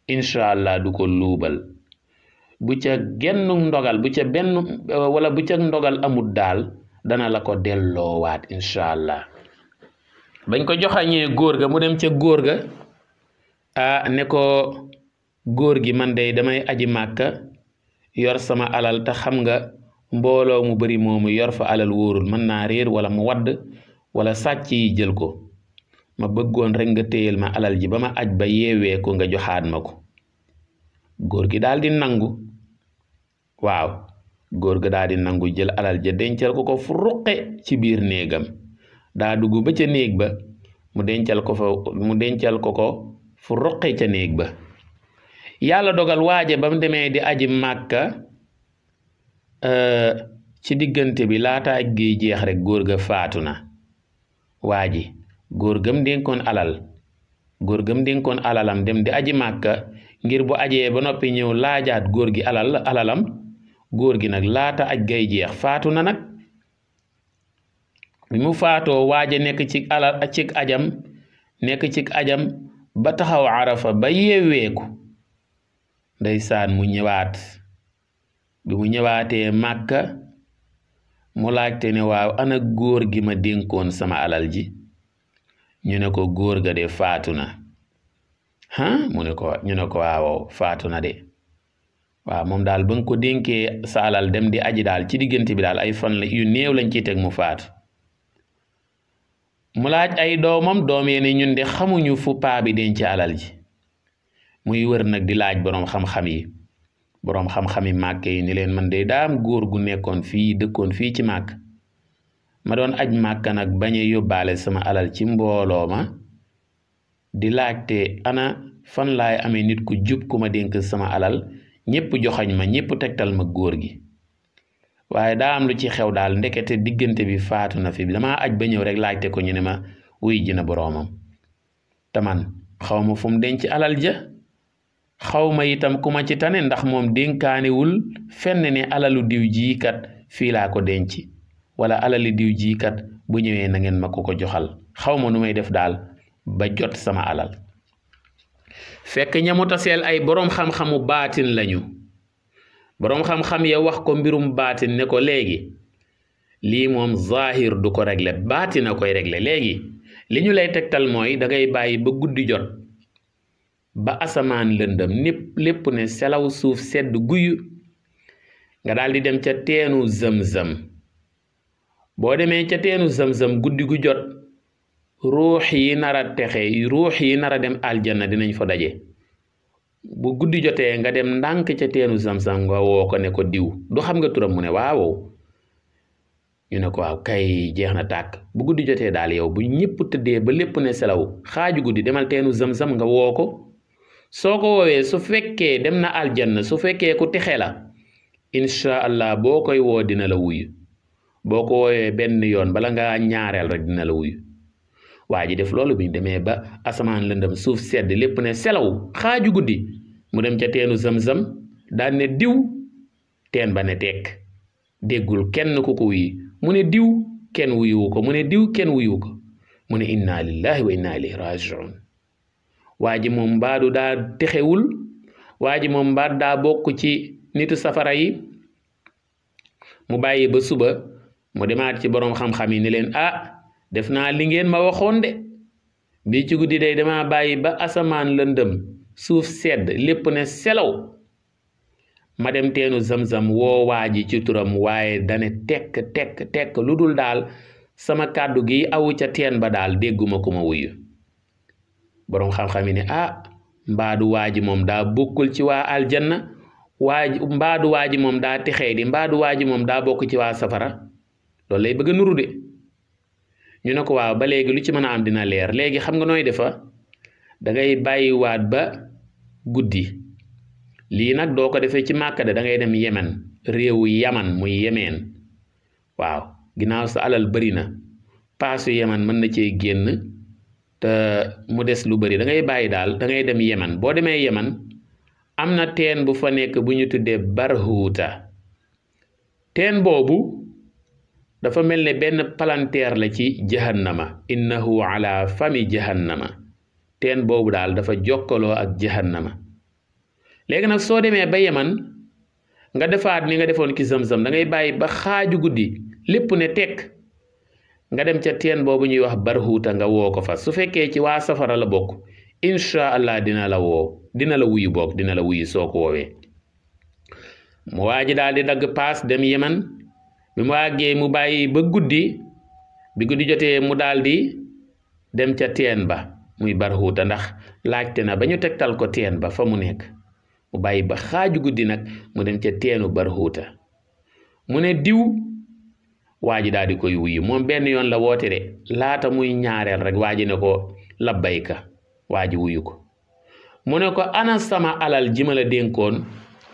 incha allah du ko luubal bu ca genn ndogal bu ca ndogal amul daal dana la ko delloowaat incha allah bañ ko joxañee góor ga mu dem ca góor ga ne ko góor gi man de damay aji màkka yor sama alal te xam nga mbooloo mu bari moomu yor fa alal wóorul mën naa réer wala mu wadd wala sàcc yi jël ko ma bëggoon rek nga téyel ma alal ji ba ma aj ba yeewee ko nga joxaat ma ko góor gi daal di nangu waaw góor ga daal di nangu jël alal ja dencal ko fu ruqe ci biir néegam daa dugg ba ca néeg ba mu dencal ko fu ruqe ca néeg ba yàlla dogal waaje ba mu demee di aji màkka ci diggante bi laata aj gi jeex rek góor ga faatu na waaji góor gam dénkoon alalam dem di aji màkka ngir bu ajee ba noppi ñëw laajaat góor gi alalam góor gi nag laata aj gay jeex faatu na nag bi mu faatoo waaja nekk ci ajam ba taxaw arafa ba yeeweeku ndeysaan mu ñëwaat bi mu ñëwaatee màkka mu laajte ne waaw ana góor gi ma dénkoon sama alal ji ñu ne ko góor ga de faatu na ñu ne ko waaw faatu na de waaw moom daal ba nga ko dénkee sa alal dem di aji daal ci diggante bi daal ay fan la yu néew lañ ciy teg mu faatu mu laaj ay doom yee ne ñun de xamuñu fu paa bi denc alal ji muy wër nag di laaj boroom xam-xam yi màkk yi ni leen man de daam góor gu nekkoon fii dëkkoon fii ci màkk ma doon aj màkka nag bañ a yóbbaale sama alal ci mbooloo ma di laajte ana fan laay amee nit ku jub ku ma dénk sama alal ñépp joxañ ma ñépp tegtal ma góor gi waaye daa am lu ci xew daal ndekete diggante bi faatu na fi damaa aj ba ñëw rek laajte ko ñu ne ma wuy ji na boroomam te man xaw ma fu mu denc alal ja xaw ma itam ku ma ci tane ndax moom dénkaanewul fenn ne alalu diw jii kat fii laa ko denc wala alali diw jii kat bu ñëwee na ngeen ma ko joxal xaw ma nu may def daal ba jot sama alal fekk ñamu taseel ay boroom xam-xamu baatin lañu boroom xam-xam ya wax ko mbirum baatin ne ko léegi lii moom zahir du ko régler baatin a koy régler léegi li ñu lay tegtal mooy da ngay bàyyi ba guddi jot ba asamaan lëndëm lépp ne selaw suuf sedd guyu nga daal di dem ca teenu zëm-zëm boo demee ca teenu zëm-zëm guddi gu jot ruux yi nar a texe ruux yi nar a dem aljanna dinañ fa daje bu guddi jotee nga dem ndànk ca teenu zëm-zëm nga woo ko ne ko diw du xam nga turam mu ne waaw ñu ne ko waaw kay jeex na tàkk bu guddi jotee daal yow bu ñëpp tëddee ba lépp ne selaw xaaju guddi demal teenu zëm-zëm nga woo ko soo ko woowee su fekkee dem na aljanna su fekkee ku texe la incha allah boo koy woo dina la wuyu boo ko woowee benn yoon bala nga ñaareel rek dina la wuyu waa ji def loolu bi ñu demee ba asamaan lëndëm suuf sedd lépp ne selaw xaaju guddi mu dem ca teenu zëm-zëm daan ne diw teen ba ne tekk déggul kenn ku ko wuyu mu ne diw kenn wuyuwu ko mu ne diw kenn wuyuwu ko mu ne inna lillahi wa inna ilayhi rajiun waa ji moom mbaadu daa texewul waa ji moom mbaadu daa bokk ci nitu safara yi mu bàyyi ba suba mu demaat ci boroom xam-xam yi ni leen def naa li ngeen ma waxoon de bii ci guddi day dama bàyyi ba asamaan lëndëm suuf sedd lépp ne selaw ma dem teenu zam-zam woo waa ji ci turam waaye dane tekk lu dul daal sama kàddu gi awu ca teen ba daal dégguma ko ma wuyu boroom xam-xam yi ne mbaadu waa ji moom daa bokkul ci waa aljanna mbaadu waa ji moom daa texee di mbaadu waa ji moom daa bokk ci waa safara loolu lay bëgg a nuru de ñu ne ko waaw ba léegi lu ci mën a am dina leer léegi xam nga nooy defa da ngay bàyyiwaat ba guddi lii nag doo ko defee ci Màkka da ngay dem Yemen réewu Yaman muy Yemeen waaw ginnaaw sa alal bëri na paasu Yemen mën na cee génn te mu des lu bëri da ngay bàyyi daal da ngay dem Yemen boo demee Yemen am na teen bu fa nekk bu ñu tuddee Barhuuta teen boobu dafa mel ne benn palanteer la ci jahannama innahu ala fami jahannama teen boobu daal dafa jokkaloo ak jahannama léegi nag soo demee ba Yemen nga defaat ni nga defoon ki zam-zam da ngay bàyyi ba xaaju guddi lépp ne tekk nga dem ca teen boobu ñuy wax Barhuuta nga woo ko fa su fekkee ci waa safara la bokk incha allah dina la woo dina la wuyu boog dina la wuyu soo ko woowee. mu waa ji daal di dagg paas dem Yemen bi mu àggee mu bàyyi ba guddi bi guddi jotee mu daal di dem ca teen ba muy Barhuuta ndax laajte na ba ñu tegtal ko teen ba fa mu nekk mu bàyyi ba xaaju guddi nag mu dem ca teenu Barhuuta mu ne diw waa ji daal di koy wuyu moom benn yoon la woote de laata muy ñaareel rek waa ji ne ko labbayka waa ji wuyu ko mu ne ko ana sama alal ji ma la dénkoon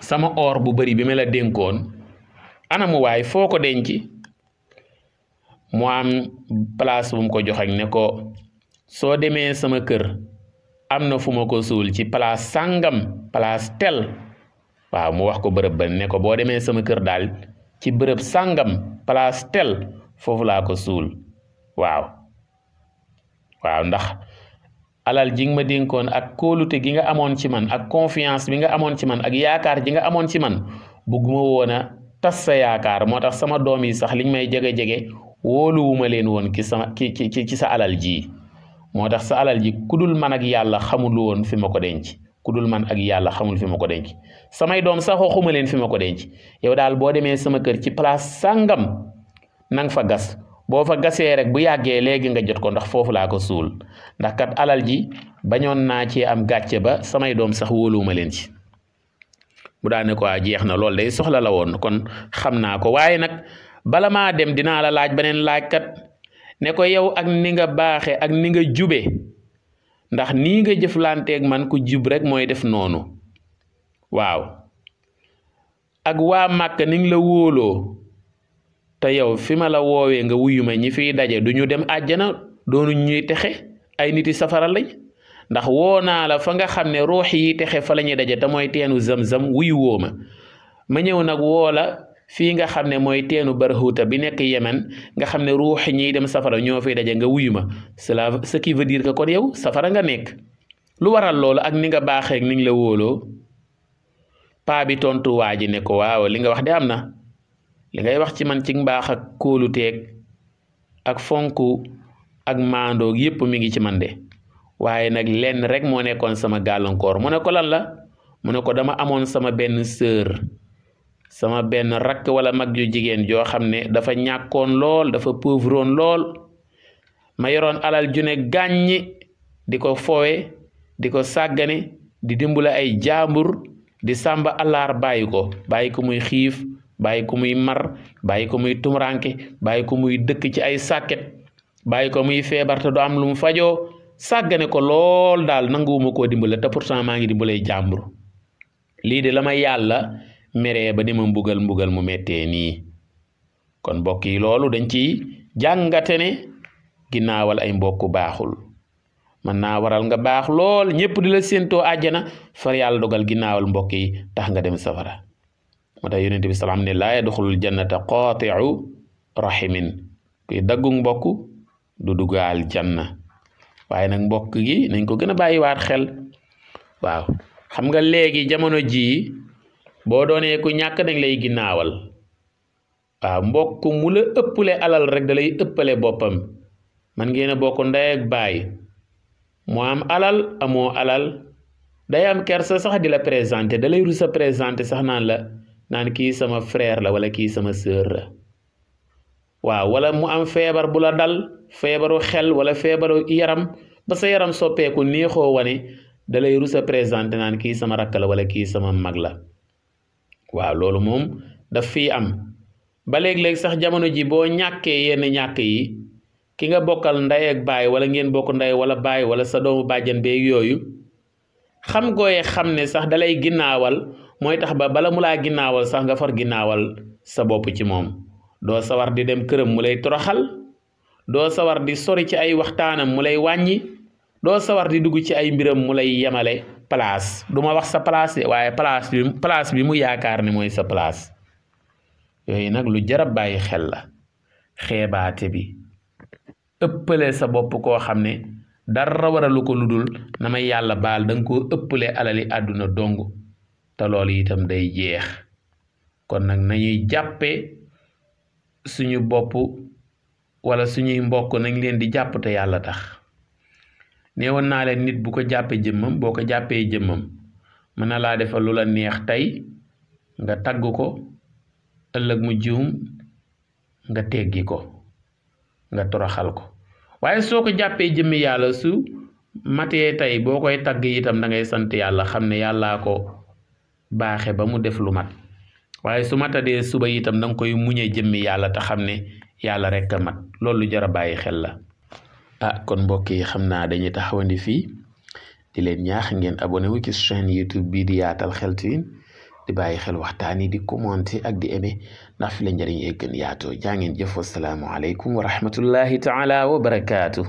sama or bu bari bi ma la dénkoon ana mu waay foo ko denc mu am place bu mu ko jox ak ne ko soo demee sama kër am na fu ma ko suul ci place sàngam place tel waaw mu wax ko bërëb ba ne ko boo demee sama kër daal ci bërëb sàngam place tel foofu laa ko suul waaw ndax alal ji nga ma dénkoon ak kóolute gi nga amoon ci man ak confiance bi nga amoon ci man ak yaakaar ji nga amoon ci man bugguma woon a tas sa yaakaar moo tax sama doom yi sax liñ may jege-jege wóoluwuma leen woon ci sa alal ji moo tax sa alal ji kudul man ak yàlla xamul woon fi ma ko denc kudul man ak yàlla xamul fi ma ko denc samay doom sax waxuma leen fi ma ko denc yow daal boo demee sama kër ci place sàngam nang fa gas boo fa gasee rek bu yàggee léegi nga jot ko ndax foofu laa ko suul ndax kat alal ji bañoon naa ci am gàcce ba samay doom sax wóoluwuma leen ci mu daane ko jeex na loolu day soxla la woon kon xam naa ko waaye nag bala maa dem dinaa la laaj beneen laaj kat ne ko yow ak ni nga baaxe ak ni nga jube ndax nii nga jëflanteeg man ku jub rek mooy def noonu waaw ak waa Màkka ni nga la wóoloo te yow fi ma la woowee nga wuyu ma ñi fiy daje du ñu dem àjjana doonu ñuy texe ay niti safara lañ ndax woo naa la fa nga xam ne ruux yi texe fa la ñuy daje te mooy teenu Zamzam wuyu woo ma ñëw nag woo la fii nga xam ne mooy teenu Barhuuta bi nekk Yemen nga xam ne ruux ñiy dem safara ñoo fiy daje nga wuyu ma cela ce qui veut dire que kon yow safara nga nekk lu waral loolu ak ni nga baaxee ak ni nga la wóoloo paa bi tontu waa ji ne ko waaw li nga wax de am na li ngay wax ci man ci mbaax ak kóoluteeg ak fonku ak maandoog yépp mi ngi ci man de waaye nag lenn rek moo nekkoon sama gàllankoor mu ne ko lan la mu ne ko dama amoon sama benn sœur sama benn rakk wala mag ju jigéen joo xam ne dafa ñàkkoon lool dafa pauvroon lool ma yoroon alal ju ne gàññi di ko fowe di ko sàggane di dimbale ay jaambur di sàmba allaar bàyyi ko muy xiif bàyyi ko muy mar bàyyi ko muy tumuranke bàyyi ko muy dëkk ci ay sàkket bàyyi ko muy feebar te du am lu mu fajoo sàggane ko lool daal nanguwuma koo dimbale te pourtant maa ngi dimbalay jàmbur lii de la ma yàlla meree ba di ma mbugal mu mettee nii kon mbokk yi loolu dañ ci jàngate ne ginnaawal ay mbokk baaxul man naa waral nga baax lool ñépp di la séentoo àjjana far yàlla dogal ginnaawal mbokk yi tax nga dem safara moo tax yonent bi salaam ne laa yadxulul jannata qaati'u rahimin kuy daggu mbokk du duggaal janna waaye nag mbokk gi nañ ko gën a bàyyiwaat xel waaw xam nga léegi jamono jii boo doonee ku ñàkk dañ lay ginnaawal waaw mbokk mu la ëppale alal rek da lay ëppale boppam man ngeen a bokk ndey ak baay moo am alal amoo alal day am kersa sax di la présenté da lay rus a présenté sax naan kii sama frère la wala kii sama sœur la waaw wala mu am feebar bu la dal feebaru xel wala feebaru yaram ba sa yaram soppeeku neexoo wane da lay rus a présenté naan kii sama rakk la wala kii sama mag la waaw loolu moom daf fii am ba léeg-léeg sax jamono ji boo ñàkkee yenn ñàkk yi ki nga bokkal ndey ak baay wala ngeen bokk ndey wala baay wala sa doomu bàjjan beeg yooyu xam gooye xam ne sax dalay ginnaawal mooy tax ba bala mu laa ginnaawal sax nga far ginnaawal sa bopp ci moom doo sawar di dem këram mu lay toroxal doo sawar di sori ci ay waxtaanam mu lay wàññi doo sawar di dugg ci ay mbiram mu lay yemale place du ma wax sa place waaye place bi mu yaakaar ne mooy sa place yooyu nag lu jarab bàyyi xel la xeebaate bi ëppale sa bopp koo xam ne dara waralu ko ludul na may yàlla baal danga koo ëppale alali àdduna dong te loolu itam day jeex kon nag nañuy jàppe suñu bopp wala suñuy mbokk nañ leen di jàpp te yàlla tax neewoon naa leen nit bu ko jàppee jëmmam boo ko jàppee jëmmam mën na laa defal lu la neex tey nga tagg ko ëllëg mu juum nga teggi ko nga toroxal ko waaye soo ko jàppee jëmmi yàlla su matee tey boo koy tagg itam da ngay sant yàlla xam ne yàllaa ko baaxe ba mu def lu mat waaye su matadee suba itam da nga koy muñe jëmmi yàlla te xam ne yàlla rek a mat loolu jar a bàyyi xel la. kon mbokk yi xam naa dañuy taxawandi fii di leen ñaax ngeen abonné wu ci chaîne YouTube bii di Yaatal Xeltu Yin di bàyyi xel waxtaan yi di commenter ak di aimer ndax fi la njëriñ gën yaatoo jaa ngeen jëf. Wassalaamu aleykum wa rahmatullahi taala wa barakaatu.